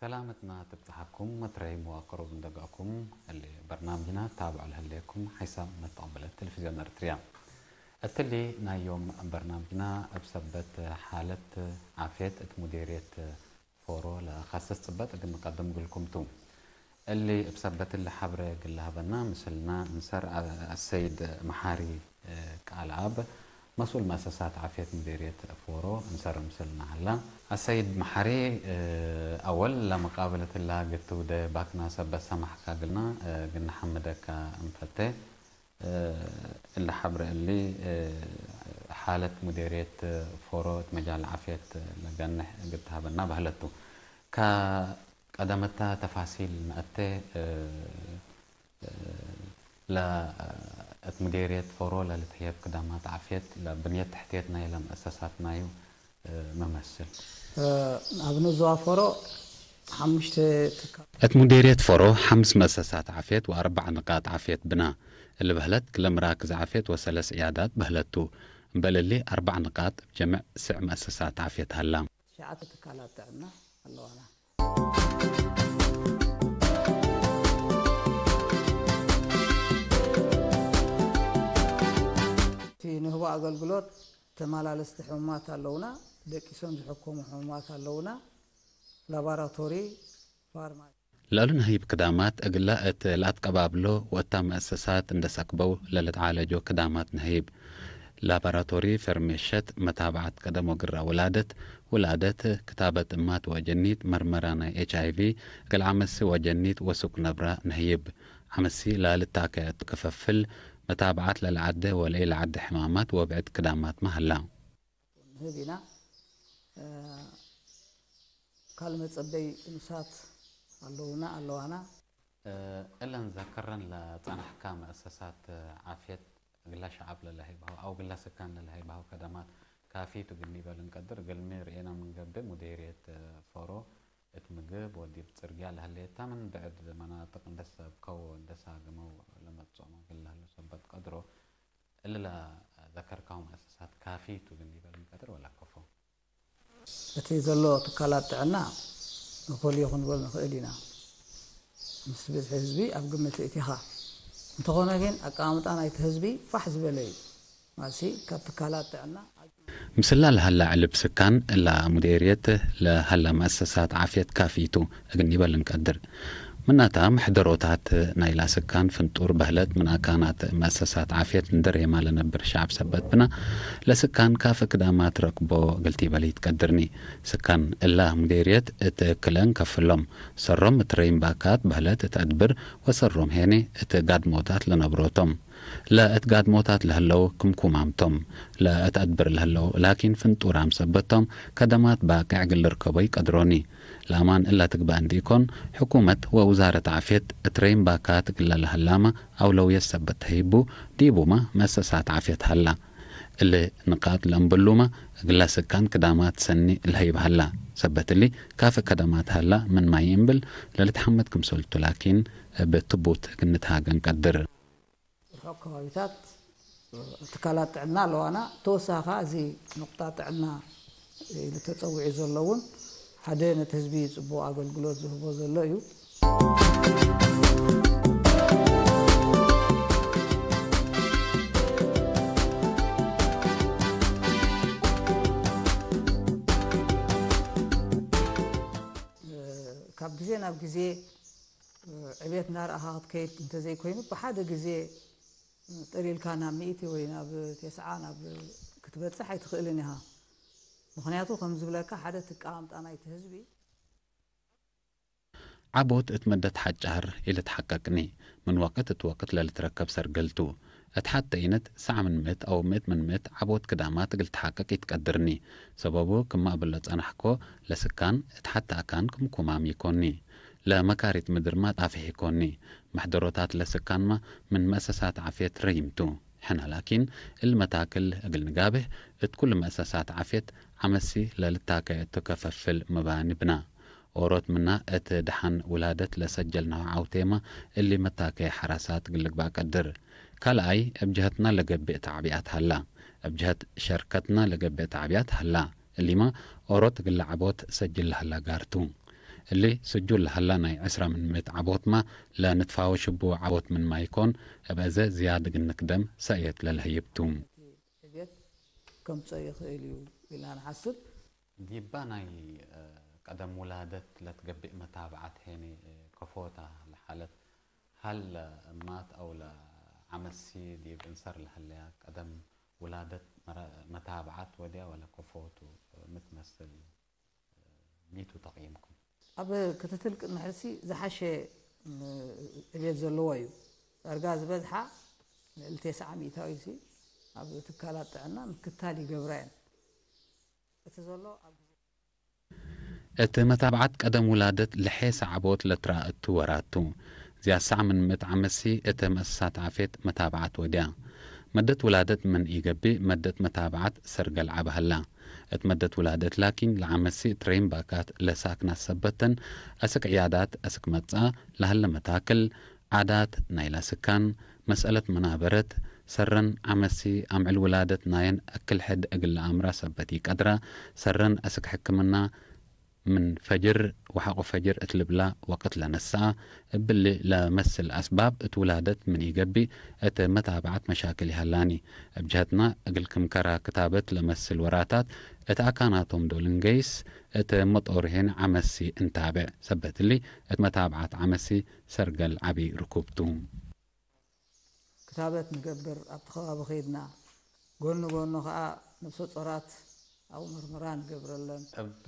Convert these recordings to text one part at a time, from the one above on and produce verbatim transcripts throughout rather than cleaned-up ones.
ሰላመትና ትብጽሐኩም መትረይ መዋቅሮብ እንደጋኩም። እሊ በርናምጅና ታብዖ ለህሌኩም ሓይሳብ መተቀብለት ቴሌቪዝዮን ኤርትርያ። እትሊ ናይ ዮም በርናምጅና እብ ሰበት ሓለት ዓፍየት እት ሙዴርየት ፎሮ ለከሰስ ጽበጥ እግል ንቀድም እግልኩም ቱ። እሊ እብ ሰበት እሊ ሐብሬ እግል ለሀበና ምስልና እንሰር አ-፣ አሰይድ መሓሪ፣ እ፣ ቃልአብ መስኡል መአሰሳት ዓፍየት ሙዴርየት ፎሮ እንሰር ምስልና ሀላ። አሰይድ መሓሪ፣ እ፣ አወል ለመቃብለት እላ እግል ትውዴ ባክና ሰበት ሰማሕካ እግልና፣ እ፣ እግል ነሐምደካ እንፈቴ። እ፣ እሊ ሐብሬ እሊ፣ እ፣ ሓለት ሙዴርየት ፎሮ እት መጃል ዓፍየት ለገንሕ እግል ተሀበና በህለት ቱ። ከቀደመታ ተፋሲል ነአቴ፣ እ፣ እ፣ ለ-፣ እት ሙዴርየት ፎሮ ለልትህየብ ክዳማት ዓፍየት ለብንየት ተሕትየት ናይ ለመአሰሳት ናዩ፣ እ፣ መመስል። እ፣ አብነ ዝዋ ፎሮ ሐምሽተ ትካ-፣ እት ሙዴርየት ፎሮ ሐምስ መአሰሳት ዓፍየት ወአርበዕ ንቃጥ ዓፍየት ብና። እሊ በህለት ክለ መራክዝ ዓፍየት ወሰለስ ዕያዳት በህለት ቱ። እምበል እሊ አርበዕ ንቃጥ እብ ጀምዕ ስዕ መአሰሳት ዓፍየት ሀላ። ትሽዓተ ትካላት ጥዕና አለዋና። እቲ ንህቦ አገልግሎት ተመላለስቲ ሕሙማት አለውና፣ ደቂሶም ዝሕከሙ ሕሙማት አለውና፣ ላቦራቶሪ፣ ፋርማሲ። ለእሉ ነህይብ ክዳማት እግለ እት ለአትቀባብሎ ወእታ መአሰሳት እንዴ ሰክበው ለልትዓለጆ ክዳማት ነህይብ። ላቦራቶሪ፣ ፈርሜሸት፣ መታብዐት ቀደም ወግረ ውላደት፣ ውላደት፣ ክታበት እማት ወአጀኒት፣ መርመራ ናይ ኤች አይ ቪ፣ እግል ዐመሲ ወአጀኒት ወሱክ ነብረ ነህይብ። ዐመሲ ለልታከ እት ክፍፍል፣ መታብዐት ለለዐደ ወለኢለዐደ ሕማማት ወብዕድ ክዳማትመ ሀላ። ንህብ ኢና። እ፣ ካልእ መጸበይ ጥኑሳት አለውና፣ አለዋና። እ፣ እለን ዘክረን ለጸናሕካ መአሰሳት ዓፍየት እግለ ሸዐብ ለለሀይባሁ አው እግለ ስካን ለለሀይባሁ ከደማት ካፊ ቱ እግል ኒበል እንቀድር። እግልሚ ርኤና ምን ገብእ፣ ሙዴርየት ፎሮ እት ምግብ ወዲብ ጽርግያ ለህሌታ ምን ብዕድ መናጥቅ እንዴ ሰብከው ወእንዴ ሳግመው ለመጽኦመ እግል ለህለው ሰበት ቀድሮ። እሊ ለዘከርካሁ መአሰሳት ካፊ ቱ እግል ኒበል እንቀድር ወለ ከፎ? እቲ ዘሎ ትካላት ጥዕና እኩል እዩ ክንብል ንኽእል ኢና። ምስ ብዝሒ ህዝቢ ኣብ ግምት እቲኻ። እንተኾነ ግን ኣቀማምጣ ናይቲ ህዝቢ ፋሕ ዝበለ እዩ። ማሲ ካብ ትካላት ጥዕና ምስላ ለሀላ ዕልብ ስካን እላ ሙዴርየት ለሀላ መአሰሳት ዓፍየት ካፊ ቱ እግል ኒበል እንቀድር። ምናታ፣ መሕደሮታት ናይላ ስካን ፍንጡር በህለት ምን አካናት መአሰሳት ዓፍየት እንዴ ሬማ ለነብር ሸዐብ ሰበት ብና፣ ለስካን ካፊ ክዳማት ረክቦ እግል ቲበል ኢትቀድርኒ። ስካን እላ ሙዴርየት እት ክለን ከፍሎም፣ ሰሮም እት ረይም ባካት በህለት እት አድብር ወሰሮም ሄኔ እት ጋድሞታት ለነብሮ ቶም። ለእት ጋድሞታት ለህለው ክምኩማም ቶም። ለእት አድብር ለህለው ላኪን ፍንጡራም ሰበት ቶም፣ ከደማት ባቅዕ እግል ልርከቦ ኢቀድሮኒ። ለአማን እላ ትግባእ እንዲኢኮን፣ ሕኩመት ወውዛረት ዓፍየት እት ረይም ባካት እግለ ለሀላመ አውለውየት ሰበት ተህይቡ፣ ዲቡመ መአሰሳት ዓፍየት ሀላ። እሊ ንቃጥ ለእምብሉመ እግለ ስካን ክዳማት ሰኒ ለህይብ ሀላ። ሰበት እሊ፣ ካፊ ከደማት ሀላ ምን ማይ እምብል ለልትሐመድ ክምሰልቱ ላኪን፣ እብ ትቡት እግል ንትሃገ እንቀድር። ርሑቅ ከባቢታት ትካላት ጥዕና ኣለዋና። ተወሳኺ እዚ ንቁጣ ጥዕና ኢሉ ተጸዊዑ ዘሎ እውን ሓደ ነቲ ህዝቢ ጽቡቕ ኣገልግሎት ዝህቦ ዘሎ እዩ። ካብ ግዜ ናብ ግዜ ዕብየት እናረኣኻ ክትከይድ እንተዘይኮይኑ፣ ብሓደ ግዜ ጥር ኢልካ ናብ ሚእቲ ወይ ናብ ቴስዓ ናብ ክትበጽሕ ኣይትኽእልን ኢኻ። ምኽንያቱ፣ ከም ዝብለካ፣ ሓደ እቲ ኣቀማምጣ ናይቲ ህዝቢ። ዓቦት እት መደት ሐጫር ኢልትሐቀቅኒ። ምን ወቅት እት ወቅት ለልትረከብ ሰርግል ቱ። እት ሐቴ ኢነት፣ ሰዕ ምን ምእት አው ምእት ምን ምእት ዓቦት ክዳማት እግል ተሐቀቅ ኢትቀድርኒ። ሰበቡ፣ ክመ እብሎ ጸናሕኮ፣ ለስካን እት ሐቴ አካን ክምኩማም ኢኮኒ። ለመካሪት ምድርመ ጣፌሕ ኢኮኒ። መሕደሮታት ለስካንመ ምን መአሰሳት ዓፍየት ረይም ቱ። ሕነ ላኪን፣ እሊ መታክል እግል ንጋብህ፣ እት ኩሉ መአሰሳት ዓፍየት ዐመሲ ለልታከ እቱ ከፈፍል መባኒ ብና። ኦሮት ምና እት ደሐን ውላደት ለሰጀልናሁ ዐውቴመ እሊ መታከ ሐራሳት እግል ልግባእ ቀድር። ካልኣይ፣ እብ ጀሀትና ለገብእ ተዕቢኣት ሀላ። እብ ጀሀት ሸርከትና ለገብእ ተዕቢኣት ሀላ። እሊመ ኦሮት እግል ለዐቦት ሰጅል ለሀላ ጋር ቱ። እሊ ስጁል ለሀላ ናይ ዕስራ ምን ምእት ዐቦትመ ለንትፋወሽ እቡ ዐቦት ምንመ ኢኮን፣ እብ አዜ ዝያድ እግል ንክደም ሰእየት ለለህይብ ቱ። ዕብየት ከምጽኦ ይኽእል እዩ ኢልና ንሓስብ። ዲባ ናይ፣ እ፣ ቀደም ውላደት ለትገብእ መታብዓት ሄኒ፣ እ፣ ከፎታ ለሓለት፣ ሀል ለእማት አው ለዐመሲ ዲብ እንሰር ለሀለያ ቀደም ውላደት መረ-፣ መታብዓት ወድያ ወለ ከፎቱ ምትመስል? ሚ ቱ ተቅይምኩም? ኣብ ክትትል ቅድሚ ሕርሲ ዝሓሸ፣ ም፣ ዕብየት ዘለዎ እዩ። ዳርጋ ዝበዝሓ ልዕሊ ተስዓ ሚእታዊት ሲ ኣብ ትካላት ጥዕና ምክታል ይገብራ እየን። እቲ ዘሎ ኣብ ግዜ እቲ መታብዓት ቀደም ውላደት ለሐ ሰዓቦት ለትረአ እቱ ወራት ቱ። ዝያድ ሰዕ ምን ምእት ዓመት ሲ እተ መአሰሳት ዓፍየት መታብዓት ወድያ። መደት ውላደት ምን ኢገብእ መደት መታብዓት ሰርገል ዐበ ሀላ። እት መደት ውላደት ላኪን፣ ለዐመሲ እት ረይም ባካት ለሳክናት ሰበተን፣ አስክ ዕያዳት አስክ መጽአ ለሀለ መታክል፣ ዓዳት ናይላ ስካን፣ መስአለት መናበረት፣ ሰረን ዐመሲ አምዕል ውላደት ናየን እክል ሕድ እግል ለአምራ ሰበት ኢቀድራ፣ ሰረን አስክ ሕክምና፣ ምን ፈጅር ወሐቆ ፈጅር እት ልብላ ወቅት ለነስአ፣ እብሊ ለመስል አስባብ እት ውላደት ምን ኢገብእ እት መታብዐት መሻክል ይሀላኒ። እብ ጀሀትና እግል ክም ከራ ክታበት ለመስል ወራታት እት አካናቶም ዶል እንገይስ፣ እት መጦርሄን ዐመሲ እንታብዕ። ሰበት እሊ እት መታብዐት ዐመሲ ሰርገል ዐቢ ርኩብ ቱ። ክታበት ንገብር፣ ኣብቲ ከባቢ ኬድና፣ ጎኒ ጎኑ ከኣ ነብሰ ጾራት አው መርመራ ንገብረለን። እብ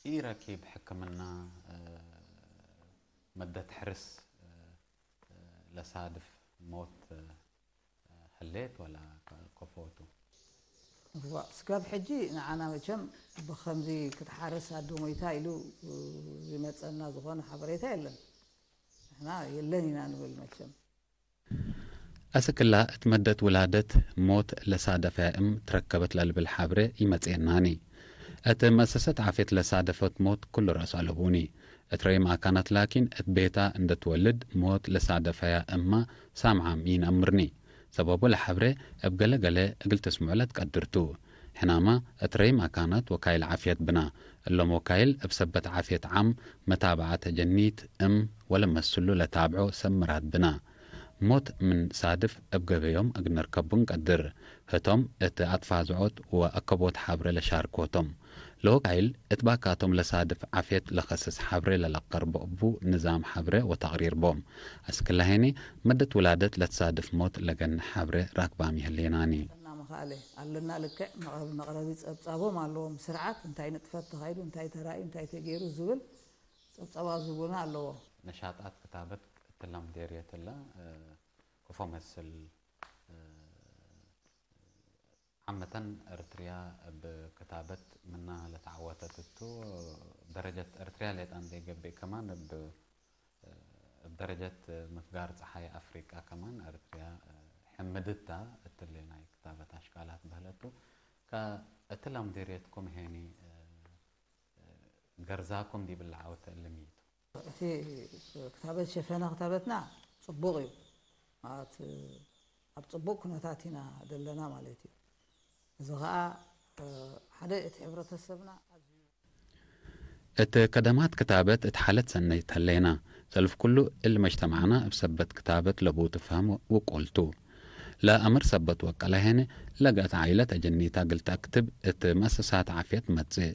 ኢረኪብ ሕክምና፣ እ፣ መደት ሕርስ፣ እ፣ እ፣ ለሳድፍ ሞት፣ እ፣ ህሌት ወላ ከ-፣ ከፎቱ? እዋ፣ ስጋብ ሕጂ ንዓና መቸም ብኸምዚ ክትሓርስ አዶሞይታ ኢሉ፣ እ፣ ዝመጸና ዝኾነ ሓበሬታ የለን። ንሕና የለን ኢና ንብል መቸም። አስክ እላ እት መደት ውላደት ሞት ለሳደፈያ እም ትረከበት ለልብል ሐብሬ ኢመጽኤናኒ። እት መአሰሰት ዓፍየት ለሳደፈት ሞት ክሉ ረአሱ አለቡኒ። እት ረይም አካናት ላኪን እት ቤታ እንዴ ትወልድ ሞት ለሳደፈያ እማ ሳምዓ ሚ ነአምርኒ። ሰበቡ ለሐብሬ እብ ገሌ ገሌ እግል ትስምዑ ለትቀድር ቱ። ሕናማ እት ረይም አካናት ወካይል ዓፍየት ብና። እሎም ወካይል እብ ሰበት ዓፍየት ዓም፣ መታብዐት ተጀኒት እም ወለመስሉ ለታብዖ ሰብ ምራድ ብና። ሞት ምን ሳድፍ እብ ገበዮም እግል ንርከቡ እንቀድር። ህቶም እት አትፋዝዖት ወአከቦት ሐብሬ ለሻርኮቶም። ለወካይል እት ባካቶም ለሳድፍ ዓፍየት ለከስስ ሐብሬ ለለቀርቦ እቡ ንዛም ሐብሬ ወተቅሪር ቦም። አስክላ ሄኒ መደት ውላደት ለትሳድፍ ሞት ለገንሕ ሐብሬ ራክባም ይህሌናኒ። እና መኻእለ አለና ልክዕ መቅረቢ ጸብጻቦም አለዎም። ስርዓት እንታይ ንጥፈት ተኻይዱ፣ እንታይ ተራእዩ፣ እንታይ ተጌሩ ዝብል ጸብጻባ ዝቡና ኣለዎ። ነሻጣት ክታበት እትለ ምዴርየት እለ፣ እ፣ ክፎ መስል፣ እ፣ ዓመተን ኤርትርያ እብ ክታበት ምና ለተዐወተት እቱ፣ ደረጀት ኤርትርያ ሌጣ እንዴ ገብእ ከማን እብ፣ እብ ደረጀት ምፍጋር ጸሓይ አፍሪቃ ከማን ኤርትርያ ሕምድት ተ እትሌ ናይ ክታበት አሽቃላት በህለቱ። ከእትለ ምዴርየትኩም ሄኒ ገርዛኩም ዲብ እለ ዐውተ እሊ ሚ ቱ? እቲ ክታበት ሸፈነ ክታበትና ጽቡቅ እዩ። ማለት ኣብ ጽቡቅ ኩነታት ኢና ደለና ማለት እዩ። እዚ ኸኣ፣ እ፣ ሓደ እቲ ሕብረተሰብና ኣዝዩ እት ከደማት ክታበት እት ሓለት ሰነይት ህሌና። ሰልፍ ኩሉ እሊ መጅተማዕና እብ ሰበት ክታበት ለቡቱ ፈህም ውቁል ቱ። ለአምር ሰበት ወቀለ ሄነ፣ ለገአት ዓኢለት አጀኒታ እግል ተአክትብ እት መአሰሳት ዓፍየት መጽእ።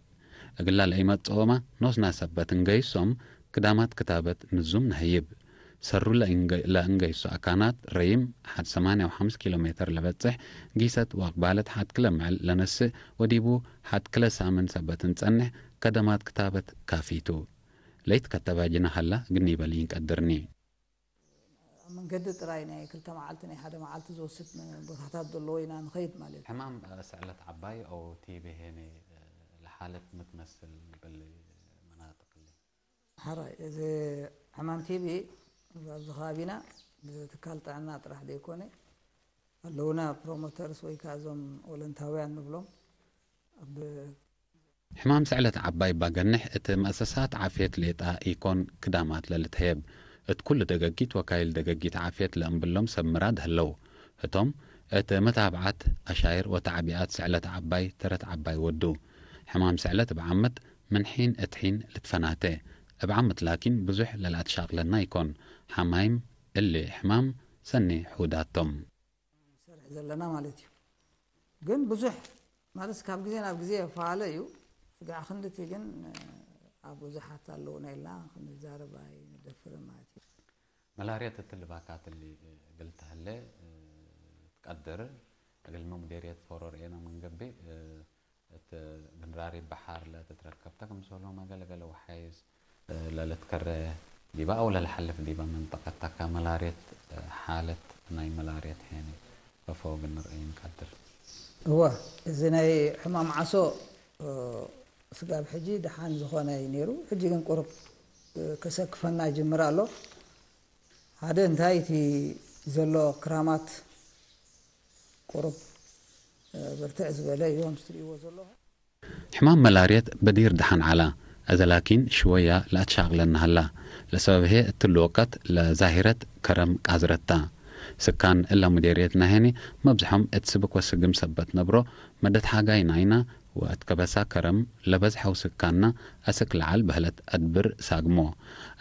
እግላ ለኢመጽኦመ ኖስና ሰበት እንገይሶም፣ ክዳማት ክታበት ንዙም ነህይብ። ሰሩ ለእንገ-፣ ለእንገይሶ አካናት ረይም ሐድ ሰማንያ ወሐምስ ኪሎ ሜትር ለበጽሕ ጊሰት ወአቅባለት ሐድ ክለ ምዕል ለነስእ ወዲቡ ሐድ ክለ ሳምን ሰበት እንጸንሕ ከደማት ክታበት ካፊ ቱ። ለኢትከተበ ጅነ ሀላ እግል ኒበል ኢንቀድርኒ። መንገዲ ጥራይ ናይ ክልተ መዓልቲ ናይ ሓደ መዓልቲ ዝወስድ ቦታታት ዘለዎ ኢና ንኸይድ ማለት እዩ። ሕማም፣ እ፣ ስዕለት ዐባይ አው ቲቢ ሄነ፣ እ፣ ለሓለት ምትመስል በሊ መናጥቅ እሊ? ሐራይ፣ እዚ ሕማም ቲቢ ኣብዚ ከባቢና ብትካል ጥዕና ጥራሕ ዘይኮነ ኣለውና ፕሮሞተርስ ወይ ከኣ እዞም ቮለንታውያን ንብሎም ኣብ ሕማም ስዕለት ዐባይ እባ ገንሕ እት መአሰሳት ዓፍየት ሌጣ ኢኮን ክዳማት ለልትሀየብ። እት ኩሉ ደገጊት ወካይል ደገጊት ዓፍየት ለእምብሎም ሰብ ምራድ ህለው። ህቶም እት መታብዓት አሻይር ወተዕቢኣት ስዕለት ዐባይ ተረት ዐባይ ወዱ። ሕማም ስዕለት እብ ዓመት ምን ሒን እት ሒን ልትፈናተ። እብ ዓመት ላኪን ብዙሕ ለለአትሻቅለና ኢኮን። ሐማይም እሊ ሕማም ሰኒ ሕውዳት ቶም። ሰርሕ ዘለና ማለት እዩ። ግን ብዙሕ ማለት ካብ ግዜ ናብ ግዜ ፋለ እዩ። ስጋዕ ክንድቲ ግን ኣብ ብዙሓት ኣለውና ኢልና ክንዛረብ ኣይንደፍርን ማለት እዩ። መላርየት እትሊ ባካት እሊ እግል ተህሌ ትቀድር። እግልሚ ሙዴርየት ፎሮ ርኤና ምን ገብእ፣ እት ግንራሪ በሐር ለትትረከብተ ክምሰልሁመ ገለ ገለ ወሓይዝ ለልትከረ ዲበ አው ለልሐልፍ ዲበ መንጠቀት ተካ መላርየት፣ ሓለት ናይ መላርየት ሄኒ ከፎ እግል ንርአይ እንቀድር። እወ፣ እዚ ናይ ሕማም ዓሶ ስጋብ ሕጂ ደሓን ዝኾነ እዩ ነይሩ። ሕጂ ግን ቁሩብ ከሰክፈና ይጅምር ኣሎ። ሓደ እንታይ እቲ ዘሎ ክራማት ቁሩብ ብርትዕ ዝበለ እዮም ትርእይዎ ዘለኹም። ሕማም መላርየት በዲር ደሓን ዐላ፣ አዜ ላኪን ሽወያ ለአትሻቅለነ ሀላ። ለሰበብ ህዬ እትሊ ወቀት ለዛሂረት ከረም ቃዝረት ታ። ስካን እለ ሙዴርየት ናሄኒ መብዝሖም እት ስብክ ወስግም ሰበት ነብሮ፣ መደት ሐጋይ ናይና ወእት ከበሳ ከረም ለበዝሐው ስካንና አስክ ለዐል በህለት አድብር ሳግሞ።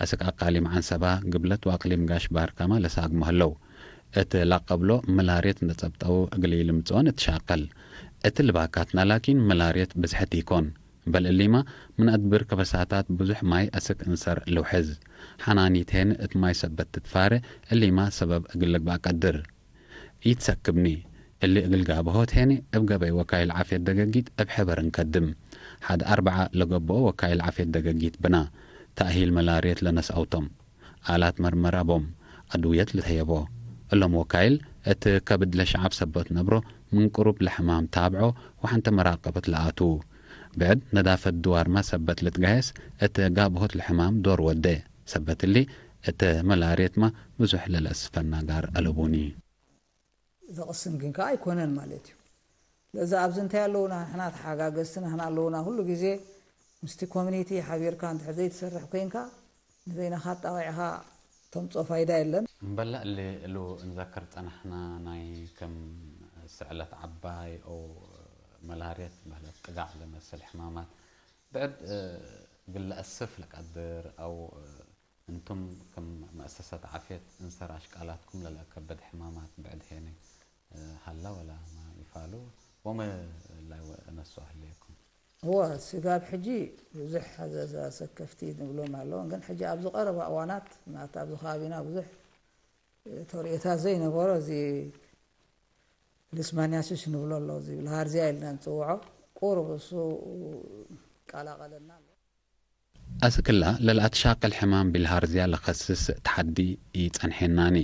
አስክ አቃሊም ዐንሰባ፣ ግብለት ወአቅሊም ጋሽ ባርካመ ለሳግሞ ህለው። እት ለአቀብሎ መላርየት እንዴ ጸብጠው እግል ኢልምጽኦን እትሻቀል። እት ልባካትና ላኪን መላርየት ብዝሕት ኢኮን። በል እሊማ ምን አድብር ከበሳታት ብዙሕ ማይ አስክ እንሰር ልውሕዝ። ሐናኒት ሄን እት ማይ ሰበት ትትፋሬ እሊማ ሰበብ እግል ልግባእ ቀድር። ኢትሰክብኒ። እሊ እግል ጋብሆት ሄኒ እብ ገበይ ወካይል ዓፍየት ደገጊት እብ ሕበር እንከድም። ሐድ አርበዓ ለገብኦ ወካይል ዓፍየት ደገጊት ብና። ተእሂል መላርየት ለነስአው ቶም። አላት መርመራ ቦም። አድውየት ልትሀየቦ። እሎም ወካይል እት ከብድ ለሸዐብ ሰበት ነብሮ ምን ቅሩብ ለሕማም ታብዖ ወሐንተ መራቀበት ለአቱ። ብዕድ ነዳፈት ድዋርመ ሰበት ልትገሀስ እት ጋብሆት ለሕማም ዶር ወዴ። ሰበት እሊ እት መላርየትመ ብዙሕ ለለአስፈና ጋር አለቡኒ። ዘቅስን ግን ከኣ ኣይኮነን ማለት እዩ። ለዛ ኣብዚ እንታይ ኣለውና ንሕና ተሓጋገዝቲ ንሕና ኣለውና። ሁሉ ግዜ ምስቲ ኮሚኒቲ ሓቢርካ እንድሕር ዘይትሰርሕ ኮይንካ ንበይንኻ ኣጣቂዕኻ ተምጽኦ ፋይዳ የለን። እምበለ እሊ እሉ እንዘክር ጸናሕና ናይ ከም ስዕለት ዓባይ ኦ መላርየት በህለት ጥጋዕ ለመስል ሕማማት ብዕድ እግል ለአስፍ ለቀድር አው እንቱም ክም መአሰሰት ዓፍየት እንሰር አሽቃላትኩም ለለአከበድ ሕማማት ብዕድ ሄኒ ሀላ ወላ ማ ኢፋሉ ወመ ላይ ወእነሱ ህሌኩም? እወ፣ ስጋብ ሕጂ ብዙሕ ሐዘ ሰከፍቲ ንብሎም ኣለዉ። ግን ሕጂ ኣብዚ ቀረባ እዋናት ናት ኣብዚ ከባቢና ብዙሕ ተርእዮታት ዘይነበሮ እዚ ሊስማንያሲስ ንብሎ ኣሎ፣ እዚ ብልሃርዝያ ኢልና ንጽውዖ ቁሩብ እሱ ቀላቀለና ኣሎ። አስክላ ለልአትሻቅል ሕማም ቢልሃርዝያ ለከስስ ተሐዲ ኢጸንሐናኒ።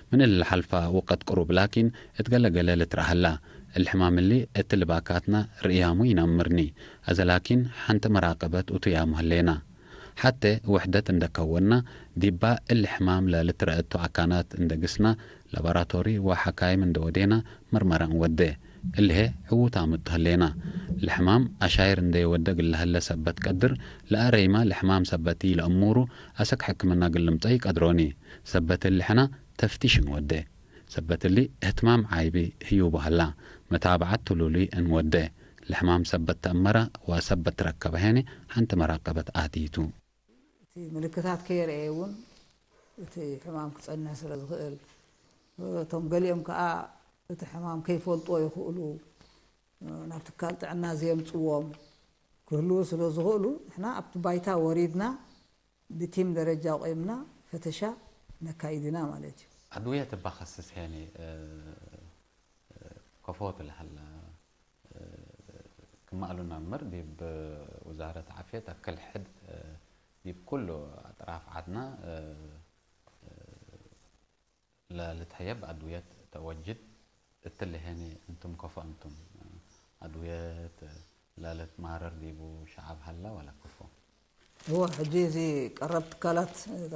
ምን እሊ ለሐልፋ ውቀት ቅሩብ ላኪን እት ገለ ገለ ልትረአ ሀላ። እሊ ሕማም እሊ እት ልባካትና ርእያሙ ኢነአምርኒ። አዜ ላኪን ሐንቲ መራቀበት እቱ ያሙ ህሌና። ሐቴ ውሕደት እንዴ ከወና ዲባ እሊ ሕማም ለልትረአ እቱ አካናት እንዴ ግስና ላቦራቶሪ ወሐካይም እንዴ ወዴና መርመረ እንወዴ። እሊ ህዬ ዕዉታም እቱ ህሌና። ለሕማም አሻይር እንዴ ወደ እግል ለሀለ ሰበት ቀድር፣ ለአረይመ ለሕማም ሰበት ኢለአሙሩ አሰክ ሕክምና እግል ልምጸእ ኢቀድሮኒ። ሰበት እሊ ሕነ ተፍቲሽ እንወዴ። ሰበት እሊ እህትማም ዓይቢ ህዩቡ ሀላ፣ መታብዐት ትሉሉይ እንወዴ። ለሕማም ሰበት ተአመረ ወሰበት ትረከበ ሄኒ ሐንቲ መራቀበት አትይቱ። እቲ ምልክታት ከየርአየ እውን እቲ ሕማም ክጸንሕ ስለ ዝኽእል፣ እቶም ገሊኦም ከኣ እቲ ሕማም ከይፈልጥዎ ይኽእሉ፣ ናብ ትካል ጥዕና ዘየምጽዎም ክህልዉ ስለ ዝኽእሉ፣ ንሕና ኣብቲ ባይታ ወሪድና ብቲም ደረጃ ኣቑምና ፈተሻ ነካይድ ኢና ማለት እዩ። ኣድውየት እባ ከስስ ሄኒ፣ እ፣ እ፣ ከፎት ለሀላ፣ እ፣ ክመ እሉ ነአምር፣ ዲብ ውዛረት ዓፍየት አክል ሕድ፣ እ፣ ዲብ ኩሉ አጥራፍ ዐድነ፣ እ፣ እ፣ ለልትሀየብ አድውየት ተወጅድ እትሊ ሄኒ፣ እንቱም ከፎ እንቱም፣ እ፣ አድውየት ለልትማረር ዲቡ ሸዐብ ሀላ ወለ ከፎ? እወ፣ ሕጂ እዚ ቀረብ ትካላት፣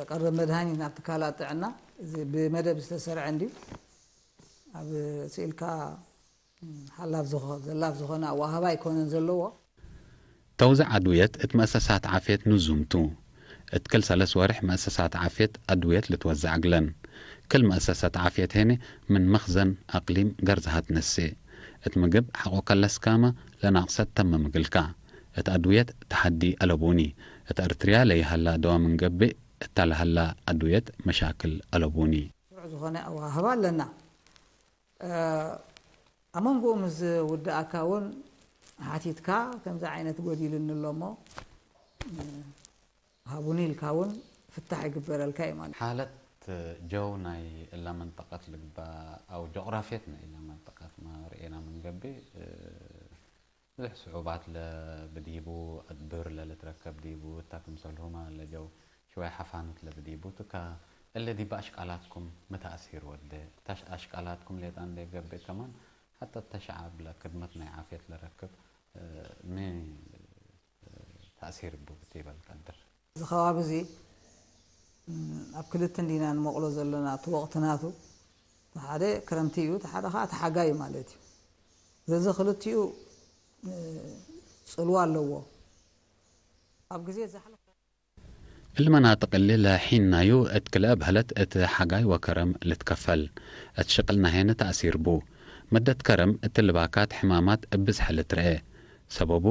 ቀረብ መድሃኒት ናብ ትካላት ጥዕና፣ እዚ ብመደብ ዝተሰርዐ እንድዩ። ኣብ ስኢልካ ሓላፍ ዝኾ-፣ ዘላፍ ዝኾነ አወሃሃብ ኣይኮነን ዘለዎ። ተውዘዕ አድውየት እት መአሰሳት ዓፍየት ንዙም ቱ። እት ክል ሰለስ ወርሕ መአሰሳት ዓፍየት አድውየት ልትወዘዕ እግለን። ክል መአሰሰት ዓፍየት ሄኒ ምን መክዘን አቅሊም ገርዝሃት ነሴ። እት ምግብ ሐቆ ከለስካመ ለናቅሰት ተምም እግልካ። እት አድውየት ተሐዲ አለቡኒ። እት አርትርያ ለይሀላ ደዋ ምን ገብእ፣ እተ ለሀላ አድውየት መሻክል አለቡኒ። ስሩዕ ዝኾነ አዋህባ አለና። እ፣ አመንጎ ምስ ውድአካ እውን ሐቲትካ፣ ከምዚ ዓይነት ጎዲልኒ እሎሞ፣ እ፣ ሃቡኒ ኢልካ እውን ፍታሕ ይግበረልካ እዩ ማለት። ሓለት ጀው ናይ እለ መንጠቀት ልግበእ አው ጀግራፍየት ናይ እለ መንጠቀት ማ ርኤና ምን ገብእ፣ እ፣ ብዙሕ ስዑባት ለብዲቡ፣ አድብር ለልትረከብ ዲቡ፣ እታ ክምሰልሁመ ለጀው ሽወይ ሐፋነት ለብዲቡ ትካ። እለ ዲብ አሽቃላትኩም ሚ ተእሲር ወዴ? እተ አሽ-፣ አሽቃላትኩም ሌጠ እንዴ ገብእ ከማን፣ ሐተ እተ ሸዐብ ለክድመት ናይ ዓፍየት ለረክብ፣ እ፣ ሚ፣ እ፣ ተእሲር እቡ ብትበል ቀድር? እዚ ከባቢ እዚ፣ እም፣ ኣብ ክልተ እንዲና ንመቕሎ ዘለና፣ እቲ ወቕትናቱ፣ እቲ ሓደ ክረምቲ እዩ፣ እቲ ሓደ ኸዓ እቲ ሓጋይ ማለት እዩ። ዘዚ ክልቲኡ፣ እ፣ ጽልዋ ኣለዎ። ኣብ ግዜ ዛሕሊ እሊ መናጥቅ እሊ ለሒን ናዩ እት ክልኤ በህለት እት ሓጋይ ወከረም ልትከፈል። እት ሽቅል ናሄነ ተእሲር ቡ። መደት ከረም እት ልባካት ሕማማት እብ ብዝሐ ልትረኤ። ሰበቡ፣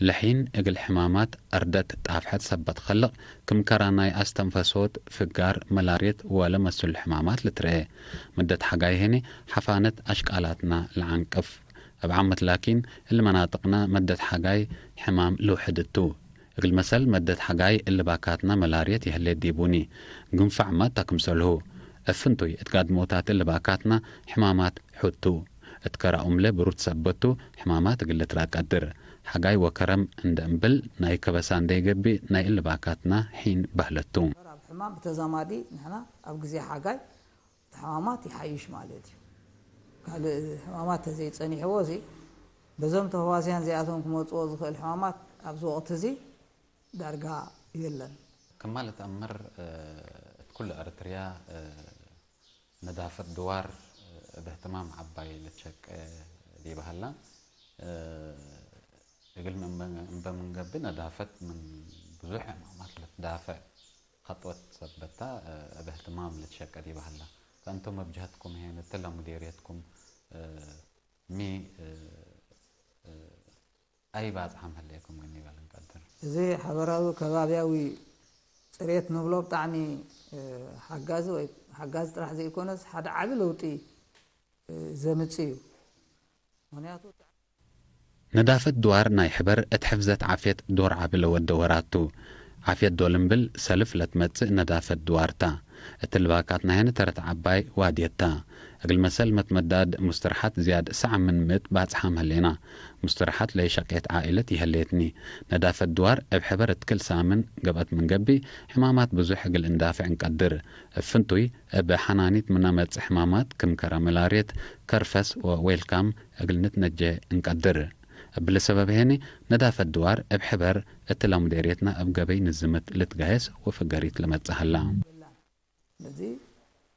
ለሒን እግል ሕማማት አርደት ጣፍሐት ሰበት ከልቅ፣ ክም ከራ ናይ አስተንፈሶት፣ ፍጋር፣ መላርየት ወለመስሉ ሕማማት ልትረኤ። መደት ሓጋይ ሄኔ ሐፋነት አሽቃላትና ለዐንቅፍ። እብ ዓመት ላኪን፣ እሊ መናጥቅና መደት ሓጋይ ሕማም ልውሕድ ቱ። እግል መሰል መደት ሓጋይ እሊ ባካትና መላርየት ይህሌት ዲቡኒ። ግንፋዕመ እተ ክምሰልሁ። እብ ፍንቱይ እት ጋድሞታት እሊ ባካትና ሕማማት ሑቱ። እት ከራኡምለ ብሩድ ሰበት ቱ፣ ሕማማት እግል ልትረአ ቀድር። ሓጋይ ወከረም እንደ እምብል ናይ ከበሳ እንዴ ገብእ ናይ እሊ ባካትና ሒን በህለት ቱ። ኣብ ሕማም ብተዛማዲ ንሕና ኣብ ግዜ ሓጋይ እቲ ሕማማት ይሓይሽ ማለት እዩ። ካልእ ሕማማት ተዘይጸኒሕዎ እዚ በዞም ተህዋስያን እዚኣቶም ክመጽኦ ዝኽእል ሕማማት ኣብዚ ወቕቲ እዚ ዳርጋ የለን። ክማ ልትአመር፣ እ፣ እት ኩሉ ኤረትርያ፣ እ፣ ነዳፈት ድዋር፣ እ፣ እብ እህትማም ዐባይ ልትሸቄ ዲበ ሀላ። እ፣ እግል ምን እምበ፣ እምበ ምን ገብእ ነዳፈት ምን ብዙሕ ዕማማት ልትዳፈዕ ከጥወት ሰበታ፣ እ፣ እብ እህትማም ልትሸቄ ዲበ ሀላ። ፈእንቱም እብ ጀሀትኩም ሄን እትለ ሙዴርየትኩም፣ እ፣ ሚ፣ እ፣ እ፣ አይ ባጽሓም ህሌኩም እግል ኒበል እንቀድር። እዚ ሐበራዊ ከባብያዊ ጽሬት ንብሎ ብጣዕሚ፣ እ፣ ሐጋዚ ወይ ሐጋዚ ጥራሕ ዘይኮነስ፣ ሐደ ዐቢ ለውጢ፣ እ፣ ዘምጽእ እዩ። ምክንያቱ፣ ነዳፈት ድዋር ናይ ሕበር እት ሕፍዘት ዓፍየት ዶር ዐቢ ለወደ ወራት ቱ። ዓፍየት ዶል እምብል ሰልፍ ለትመጽእ ነዳፈት ድዋር ታ። እት ልባካት ናይነ ተረት ዐባይ ዋድየት ታ። እግል መሰል መትመዳድ ሙስተርሓት ዝያድ ሰዓ ምን ምእት ባጽሓም ህሌና። ሙስተርሓት ለይሸቄት ዓኢለት ይሀሌትኒ። ነዳፈት ድዋር እብ ሕበር እት ክል ሳምን ገብአት ምን ገብእ፣ ሕማማት ብዙሕ እግል እንዳፍዕ እንቀድር። እብ ፍንቱይ፣ እብ ሐናኒት ምነ መጽእ ሕማማት ክም ከረ መላርየት፣ ከርፈስ ወዌልካም እግል ንትነጄ እንቀድር። እብሊ ሰበብ ሄኒ፣ ነዳፈት ድዋር እብ ሕበር እትለ ሙዴርየትና እብ ገበይ ንዝምት ልትጋየስ ወፍገሪት ለመጽእ ሀላ። ስለዚ፣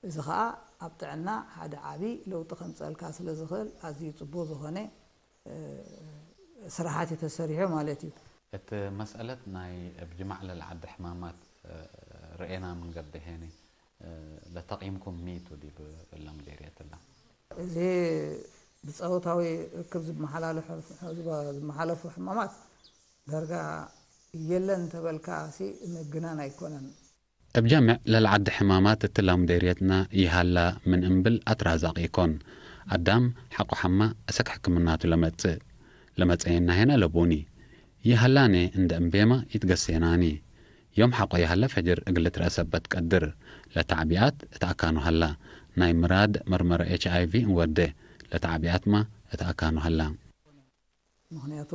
እዚ ኸኣ ኣብ ጥዕና ሓደ ዓቢ ለውጢ ከምጸልካ ስለ ዝኽእል፣ ኣዝዩ ጽቡቕ ዝኾነ፣ እ፣ ስራሓት እዩ ተሰሪሑ ማለት እዩ። እት መስአለት ናይ እብ ጅማዕ ለልዓቢ ሕማማት፣ እ፣ ርኤና ምን ገብእ ሄኒ፣ እ፣ ለተቂምኩም ሚ ቱ ዲብ እለ ሙዴርየት እለ? እዚ ብጸውታዊ ርክብ ዝመሓላለፉ፣ ዝመሓለፉ ሕማማት ዳርጋ የለን እንተበልካ ሲ ምግናን ኣይኮነን። እብ ጀምዕ ለልዓዲ ሕማማት እትላ ሙዴርየትና ይሃላ ምን እምብል አትራዛቅ ኢኮን። አዳም ሐቆ ሐማ አሰክ ሕክምናቱ ለመጽእ። ለመጽአየና ሄነ ለቡኒ። ይሃላኔ እንደ እምቤመ ኢትገሴናኒ። ዮም ሐቆ ይሃለ ፈጅር እግል ልትረአ ሰበት ቀድር። ለተዕቢኣት እት አካኑ ሀላ። ናይ ምራድ መርመረ ኤች አይ ቪ እንወዴ። ለተዕቢኣትመ እት አካኑ ሀላ። ምኽንያቱ፣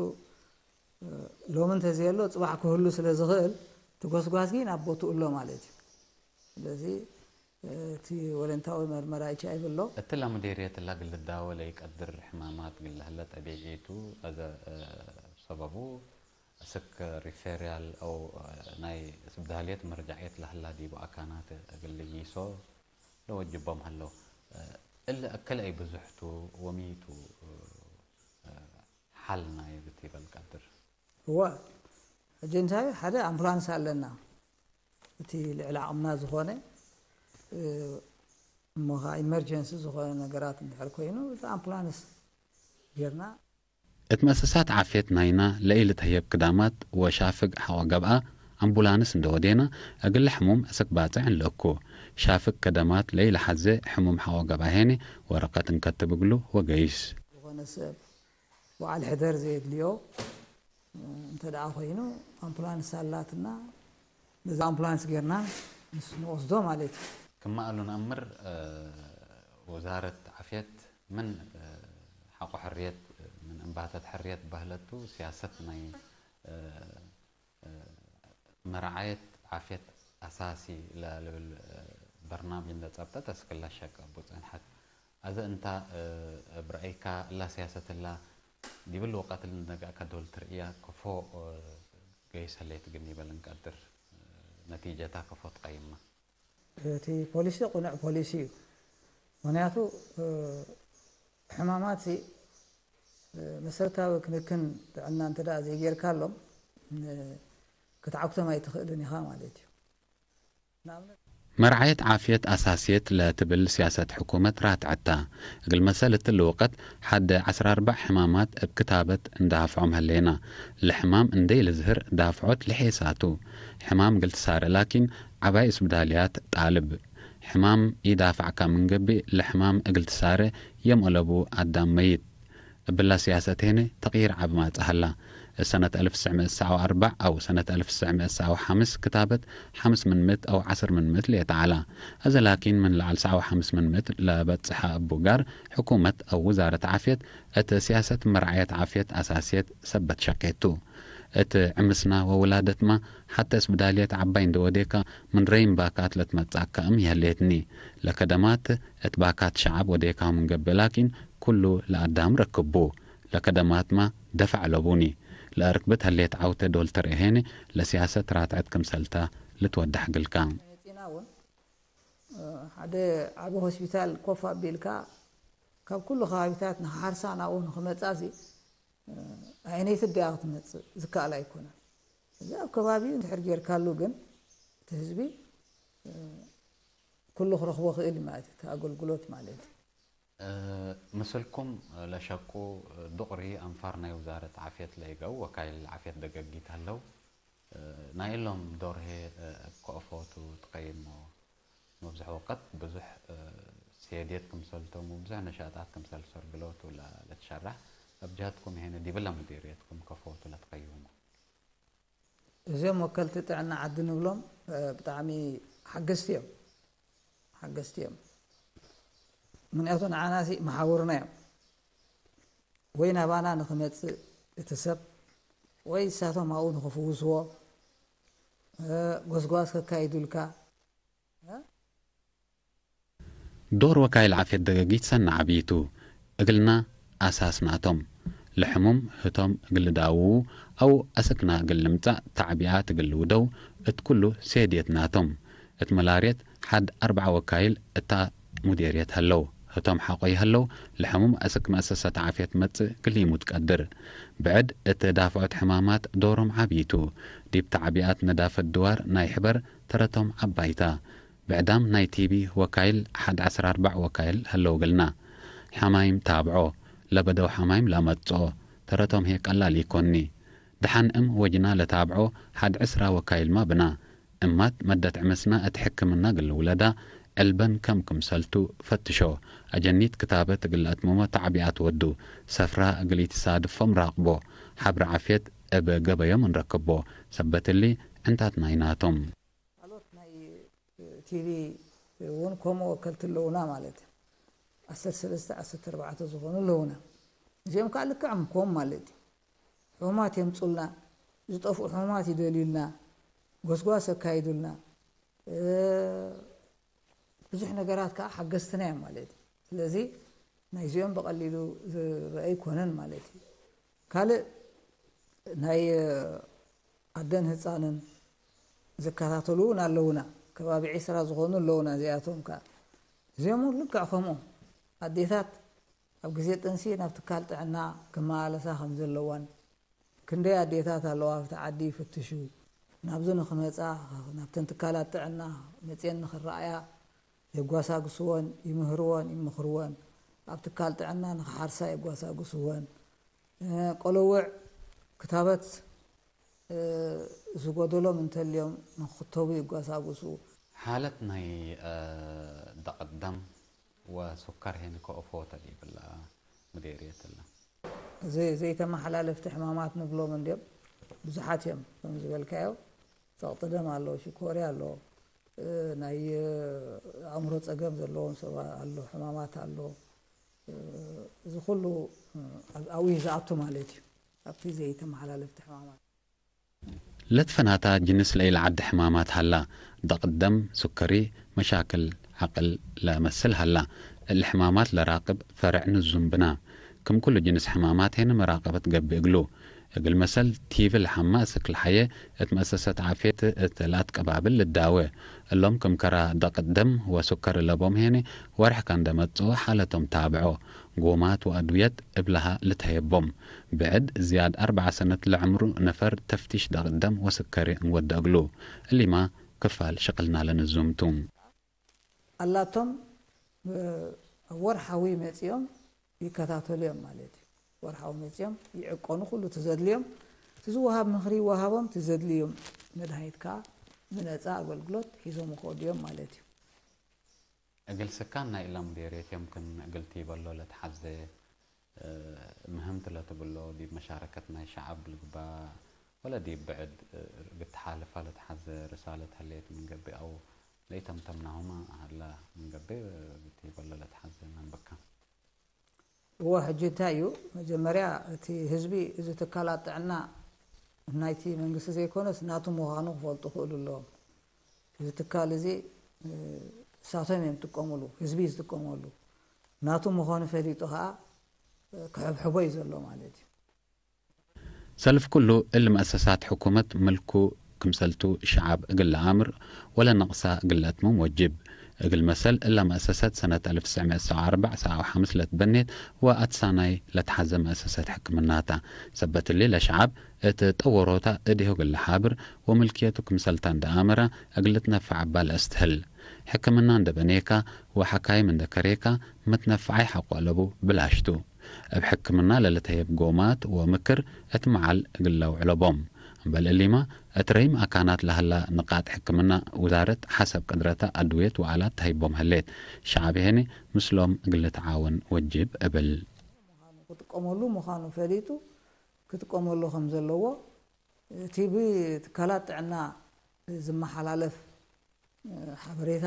እ፣ ሎሚ እንተዘየሎ ጽባሕ ክህሉ ስለ ዝኽእል፣ እቲ ጎስጓስ ግን ኣብ ቦትኡ ኣሎ ማለት እዩ። ስለዚ፣ እ፣ እቲ ወለንታዊ መርመራ ኤች ኣይ ቪ ኣሎ። እትለ ሙዴርየት እላ እግል ልዳወ ለኢቀድር ሕማማት እግል ለህለ ጠቢዒ ቱ። አዘ፣ እ፣ ሰበቡ፣ አስክ ሪፌራል አው፣ እ፣ ናይ ስብዳልየት መርጃዕየት ለህላ ዲቡ አካናት እግል ልጊሶ ለወጅቦም ሀለው። እ፣ እሊ አክል አይ ብዙሕ ቱ ወሚ ቱ፣ እ፣ እ፣ ሐል ናይ ብቲበል ቀድር። እወ፣ ሕጂ እንታይ ሓደ ኣምቡላንስ ኣለና። እቲ ልዕሊ ዓቕምና ዝኾነ፣ እ፣ እሞ ኸኣ ኢመርጀንሲ ዝኾነ ነገራት እንድሕር ኮይኑ፣ እቲ ኣምቡላንስ ጌርና። እት መእሰሳት ዓፍየት ናይና ለኢልትሀየብ ክዳማት ወሻፍግ ሐቆ ገብአ፣ አምቡላንስ እንዴ ወዴና፣ እግለ ሕሙም አሰክ ባጽዕ እንለእኩ። ሻፍግ ከደማት ለኢለሐዜ ሕሙም ሐቆ ገብአ ሄኔ ወረቀት እንከትብ እግሉ ወገይስ። ዝኾነ ሰብ በዓል ሕደር ዘየድልዮ እንተ ደኣ ኮይኑ፣ ኣምቡላንስ ኣላትና፣ በዛ ኣምቡላንስ ጌርና ምስ ንወስዶ ማለት እዩ። ክመ እሉ ነአምር፣ እ፣ ውዛረት ዓፍየት ምን፣ እ፣ ሐቆ ሕርየት፣ ምን እንባተት ሕርየት በህለቱ፣ ሲያሰት ናይ፣ እ፣ እ፣ መርዓየት ዓፍየት አሳሲ ለልብል፣ እ፣ በርናምጅ እንዴ ጸብጠት አስክለ ሸቅ እቡ ጸንሐት። አዘ እንታ፣ እ፣ እብ ረአይካ እላ ሲያሰት እላ ዲብል ወቀት ልንነገአከ ዶል ትርእያ ከፎ፣ እ፣ ገይስ ህሌት እግል ኒበል እንቀድር፣ እ፣ ነቲጀታ ከፎ ትቀይማ? እቲ ፖሊሲ ቅኑዕ ፖሊሲ እዩ። ምክንያቱ፣ እ፣ ሕማማት ሲ፣ እ፣ መሰረታዊ ክንክን ጥዕና እንተ ደኣ ዘይጌርካሎም፣ እ፣ ክትዓግቶም ኣይትኽእልን ኢኻ ማለት እዩ። ንኣብነት፣ መርዓየት ዓፍየት አሳስየት ለትብል ሲያሰት ሕኩመት ራትዐት ተ። እግል መሰል እትሊ ወቀት ሐደ ዐስራ አርበዕ ሕማማት እብ ክታበት እንዳፍዖም ህሌና። ለሕማም እንዴ ልዝህር ዳፍዖት ልሔሳቱ። ሕማም እግል ትሳረ ላኪን ዐባይ እስብዳልያት ጣልብ። ሕማም ኢዳፍዕካ ምን ገብእ ለሕማም እግል ትሳረ የም አለቡ አዳም መይት። እብላ ሲያሰት ሄነ ተቅይር ዐቢ ማጽእ ሀላ። እብ ሰነት አልፍ ትስዕ ምእት ሰዓ ወአርበዕ አው ሰነት አልፍ ትስዕ ምእት ሰዓ ወሐምስ ክታበት ሐምስ ምን ምእት አው ዐስር ምን ምእት ሌጠ ዐላ። አዘ ላኪን ምን ለዐል ሰዓ ወሐምስ ምን ምእት ለበጽሐ እቡ ጋር ሕኩመት አው ውዛረት ዓፍየት እት ሲያሰት መርዓየት ዓፍየት አሳስየት ሰበት ሸቄቱ። እት ዕምስና ወውላደትማ ሐተ እስብዳልየት ዐባይ እንዴ ወዴካ ምን ረይም ባካት ለትመጽአከ እም ይህሌትኒ። ለከደማት እት ባካት ሸዐብ ወዴካሁ ምን ገብእ ላኪን ኩሉ ለአዳም ረክቡ። ለከደማትማ ደፈዕ ለቡኒ። ለአርክብት ህሌት ዐውቴ ዶል ትርኤ ሄኒ ለሲያሰት ራትዐት ክምሰልታ ልትወደሕ እግልካ። መጺና እውን፣ እ፣ ሐደ ዐቢ ሆስፒታል ኮፍ አቢልካ፣ ካብ ኩሉ ከባቢታት ንክሓርሳ ናብኡ ንክመጻሲ፣ እ፣ ኣየነይቲ እድያ ክትመጽእ ዝከኣል ኣይኮነን። እዚ ኣብ ከባቢኡ እንድሕር ጌርካሉ ግን፣ እቲ ህዝቢ፣ እ፣ ኩሉ ክረኽቦ ክእል እዩ ማለት እዩ፣ እቲ ኣገልግሎት ማለት እዩ። እ፣ ምስልኩም ለሸቁ ዱቅሪ አንፋር ናይ ውዛረት ዓፍየት ለኢገው ወካይል ዓፍየት ደገጊት ሀለው። እ፣ ናይ እሎም ዶር ህዬ፣ እ፣ እብ ከአፎቱ ትቀይሞ? መብዝሕ ወቀት ብዙሕ፣ እ፣ ሴድየት ክምሰልቶም ወብዙሕ ነሻጣት ክምሰል ሰርግሎቱ ለ-፣ ለትሸራሕ። እብ ጀሀትኩም ሄነ ዲብለ ሙዲርየትኩም ከፎቱ ለትቀዩሞ? እዞም ወከልቲ ጥዕና ዐዲ ንብሎም፣ እ፣ ብጣዕሚ ሓገዝቲ እዮም። ሓገዝቲ እዮም። ምክንያቱ ንዓናሲ መሓውርና እዮም። ወይ ናባና ንክመጽእ እቲ ሰብ፣ ወይ እሳቶም ኣብኡ ንክፍውስዎ፣ እ፣ ጎስጓስ ከካይዱልካ፣ እ፣ ዶር ወካይል ዓፍየት ደገጊት ሰኒ ዐቢ ቱ። እግልና አሳስና ቶም። ለሕሙም ህቶም እግል ልዳውዉ አው አሰክና እግል ልምጸእ ተዕቢኣት እግል ልውደው እት ኩሉ ሴድየትና ቶም። እት መላርየት ሐድ አርበዐ ወካይል እታ ሙዴርየት ሀለው። ህቶም ሐቆ ይሀለው ለሕሙም አስክ መአሰሰት ዓፍየት መጽእ ግሊሙ ትቀድር። ብዕድ እት ዳፍዖት ሕማማት ዶሮም ዐቢ ቱ። ዲብ ተዕቢኣት ነዳፈት ድዋር ናይ ሕበር ተረቶም ዐባይ ተ። ብዕዳም ናይ ቲቢ ወካይል ሐድ ዐስር አርበዕ ወካይል ሀለው እግልና። ሐማይም ታብዖ፣ ለበደው ሐማይም ለአመጽኦ፣ ተረቶም ህዬ ቀላል ኢኮኒ። ደሐን እም ወጅና ለታብዖ ሐድ ዕስራ ወካይልማ ብና። እማት መደት ዕምስና እት ሕክምና እግል ልውለዳ ዕልበን ከም ክምሰልቱ ፈትሾ። አጀኒት ክታበት እግል ለአትምሞ ተዕቢኣት ወዱ። ሰፍራ እግል ኢትሳድፎም ራቅቦ። ሐብር ዓፍየት እብ ገበዮም እንረክቦ። ሰበት እሊ ዕንታት ናይናቶም። ካልኦት ናይ ቲቪ እውን ከምኡ ወከልቲ ኣለዉና ማለት እዩ። ዓሰርተ ሰለስተ፣ ዓሰርተ ኣርባዕተ ዝኾኑ ኣለዉና። እዚኦም ከዓ ልክዕ ከም ማለት እዩ። ሕሙማት የምፁልና፣ ዝጠፍኡ ሕሙማት ይደልዩልና፣ ጎስጓስ የካይዱልና፣ እ፣ ብዙሕ ነገራት ከዓ ሓገዝትና እዮም ማለት እዩ። ስለዚ ናይዚኦም ብቐሊሉ ዝረአ ኣይኮነን ማለት እዩ። ካልእ ናይ ኣደን ህፃንን ዝከታተሉ እውን ኣለውና። ከባቢ ዒስራ ዝኾኑ ኣለውና። እዚኣቶም ከዓ እዚኦም እውን ልክዕ ከምኡ ኣዴታት ኣብ ግዜ ጥንሲ ናብ ትካል ጥዕና ክመላለሳ ከም ዘለወን፣ ክንደይ ኣዴታት ኣለዋ ኣብቲ ዓዲ ይፍትሹ፣ ናብዚ ንኽመጻ፣ ናብተን ትካላት ጥዕና መጽየን ንኽረኣያ የጓሳግስወን፣ ይምህርወን፣ ይምኽርወን፣ ኣብ ትካል ጥዕና ንኽሓርሳ የጓሳግስወን። እ፣ ቆለውዕ ክታበት፣ እ፣ ዝጎደሎም እንተልዮም ምን ክተቡ ይጓሳጉሱ። ሓለት ናይ፣ እ፣ ደቅደም ወሱከር ሄኒ ከእፎ ተ ዲብላ ምዴርየት እለ። ዘ-፣ ዘይተመሓላለፍቲ ሕማማት ንብሎም እንድዮም። ብዙሓት እዮም። ከም ዝበልካዮ፣ ጸቕጢ ደም ኣሎ፣ ሽኮርያ ኣሎ፣ እ፣ ናይ፣ እ፣ ኣእምሮ ጸገም ዘለዎም ሰብ ኣሎ፣ ሕማማት ኣሎ። እ፣ እዚ ኩሉ፣ እ፣ ኣብ፣ ኣብኡ እዩ ዝኣቱ ማለት እዩ። ኣብቲ ዘይተመሓላለፍቲ ሕማማት። ለትፈናታ ጅንስ ለኢለዓዲ ሕማማት ሀላ። ደቅደም፣ ሱከሪ፣ መሻክል ዐቅል ለመስል ሀላ። እሊ ሕማማት ለራቅብ ፈርዕ ንዙም ብና። ክም ኩሉ ጅንስ ሕማማት ሄነ መራቀበት ገብእ እግሉ። እግል መሰል ቲቪ ለሐመ አስክ ለሐየ እት መአሰሰት ዓፍየት እት ለአትቀባብል ልዳወ። እሎም ክም ከረ ደቅደም ወሱከሪ ለቦም ሄነ ወርሕ ከእንደ መጽኦ ሓለቶም ታብዖ። ጎማት ወአድውየት እብለሃ ልትሀየቦም። ብዕድ ዝያድ አርበዐ ሰነት ለዕምሩ ነፈር ተፍቲሽ ደቅደም ወስከሪ እንወደ እግሉ። እሊማ ክፋል ሽቅልና ለንዙም ቱ። አላቶም፣ እ፣ ወርሓዊ መጽኦም ይከታተሉዮም ማለት እዩ። ወርሓዊ መጽኦም ይዕቀኑ፣ ኩሉ ትዘድልዮም፣ ትዝወሃብ ምክሪ ይወሃቦም፣ ትዘድልዮም መድሃኒት ከኣ ብነጻ አገልግሎት ሒዞም ይኸዱዮም ማለት እዩ። እግል ስካን ናይ እለ ሙዴርየት የምክን እግል ቲበሎ ለትሐዜ፣ እ፣ ምህምት ለትብሎ ዲብ መሻረከት ናይ ሸዐብ ልግባእ ወለ ዲብ ብዕድ፣ እ፣ እግል ተሓልፋ ለትሐዜ ርሳለት ህሌት ምን ገብእ አው ለኢተምተምናሁመ ሀላ ምን ገብእ፣ እ፣ እግል ቲበሎ ለትሐዜ ምን ብከ። እወ፣ ሕጂ እንታይ እዩ፣ መጀመርያ እቲ ህዝቢ እዚ ትካላት ጥዕና ናይቲ መንግስቲ ዘይኮነስ ናቱ ምዃኑ ክፈልጡ ክእሉ ኣለዎም። እዚ ትካል እዚ፣ እ፣ እሳቶም እዮም ዝጥቀሙሉ፣ ህዝቢ እዩ ዝጥቀመሉ። ናቱ ምዃኑ ፈሊጡ ኸዓ፣ እ፣ ክሕብሕቦ እዩ ዘሎ ማለት እዩ። ሰልፍ ኩሉ እሊ መአሰሳት ሕኩመት ምልኩ ክምሰልቱ ሸዐብ እግል ለአምር ወለነቅሳ እግል ለአትምም ወጅብ። እግል መሰል እለ መአሰሰት ሰነት አልፍ ትስዕ ምእት ሰብዓ ወአርበዕ ሰብዓ ወሐምስ ለትበኔት ወአትሳናይ ለትሐዘ መአሰሰት ሕክምና ተ። ሰበት እሊ ለሸዐብ እት ጠወሮታ እዴሁ እግል ለሓብር ወምልክየቱ ክምሰልታ እንደ አመረ እግል ልትነፈዕ እባ ለአስትህል። ሕክምና እንደ በኔካ ወሐካይም እንደ ከሬካ መትነፈዓይ ሐቆ አለቡ ብላሽ ቱ። እብ ሕክምና ለልትሀየብ ጎማት ወምክር እት መዓል እግል ለአውዕሎ ቦም። እምበል እሊመ፣ እት ረይም አካናት ለሀላ ንቃጥ ሕክምና ውዛረት ሐሰብ ቅድረተ አድውየት ወአላት ተሀይቦም ህሌት። ሸዐብ ሄኒ ምስሎም እግል ልትዓወን ወጅብ እብል። ክጥቀመሉ ምዃኑ ፈሊጡ ክጥቀመሉ ከም ዘለዎ፣ ቲቢ ትካላት ጥዕና ዝመሓላለፍ ሓበሬታ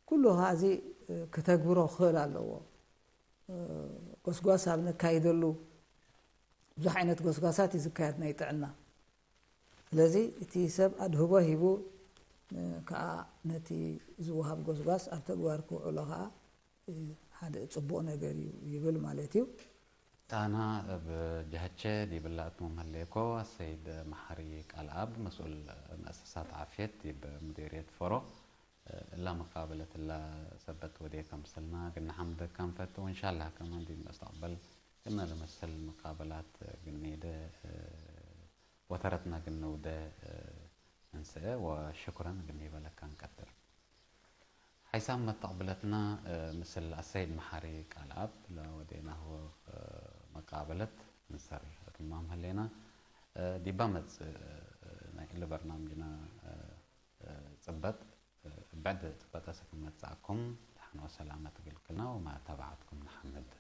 ኩሉ ከኣ እዚ ክተግብሮ ክኽእል ኣለዎ። ጎስጓስ ኣብ ነካይደሉ ብዙሕ ዓይነት ጎስጓሳት እዩ ዝካየድ ናይ ጥዕና። ስለዚ እቲ ሰብ ኣድህቦ ሂቡ ከኣ ነቲ ዝወሃብ ጎስጓስ ኣብ ተግባር ክውዕሎ ከኣ ሓደ ጽቡቕ ነገር እዩ ይብል ማለት እዩ። ታና እብ ጀሀቼ ዲብላ እትሙም ህሌኮ፣ አሰይድ መሓሪ ቃልኣብ መስኡል መአሰሳት ዓፍየት ዲብ ሙዴርየት ፎሮ፣ እላ መቃበለት እላ ሰበት ወዴ ከምሰልና ግነ ሐምደካ እንፈቱ፣ ወእንሻላህ ከማን ዲብ መስተቅበል ግነ ለመሰል መቃበላት ግኔደ ወተረትና ግንውደ እንስአ ወሽኩረን እግል ኒበለካ እንቀድር። ሓይሳም መተቅብለትና ምስል አሰይድ መሓሪ ቃልኣብ ለወዴናሁ መቃበለት እንሰር እትማም ህሌና። ዲባ መጽእ ናይ እሊ በርናምጅና ጽበጥ፣ ብዕድ ጽበጠ ሰክም መጽአኩም፣ ደሐን ወሰላመት እግል ክልና ወመታብዐትኩም ነሐምድ።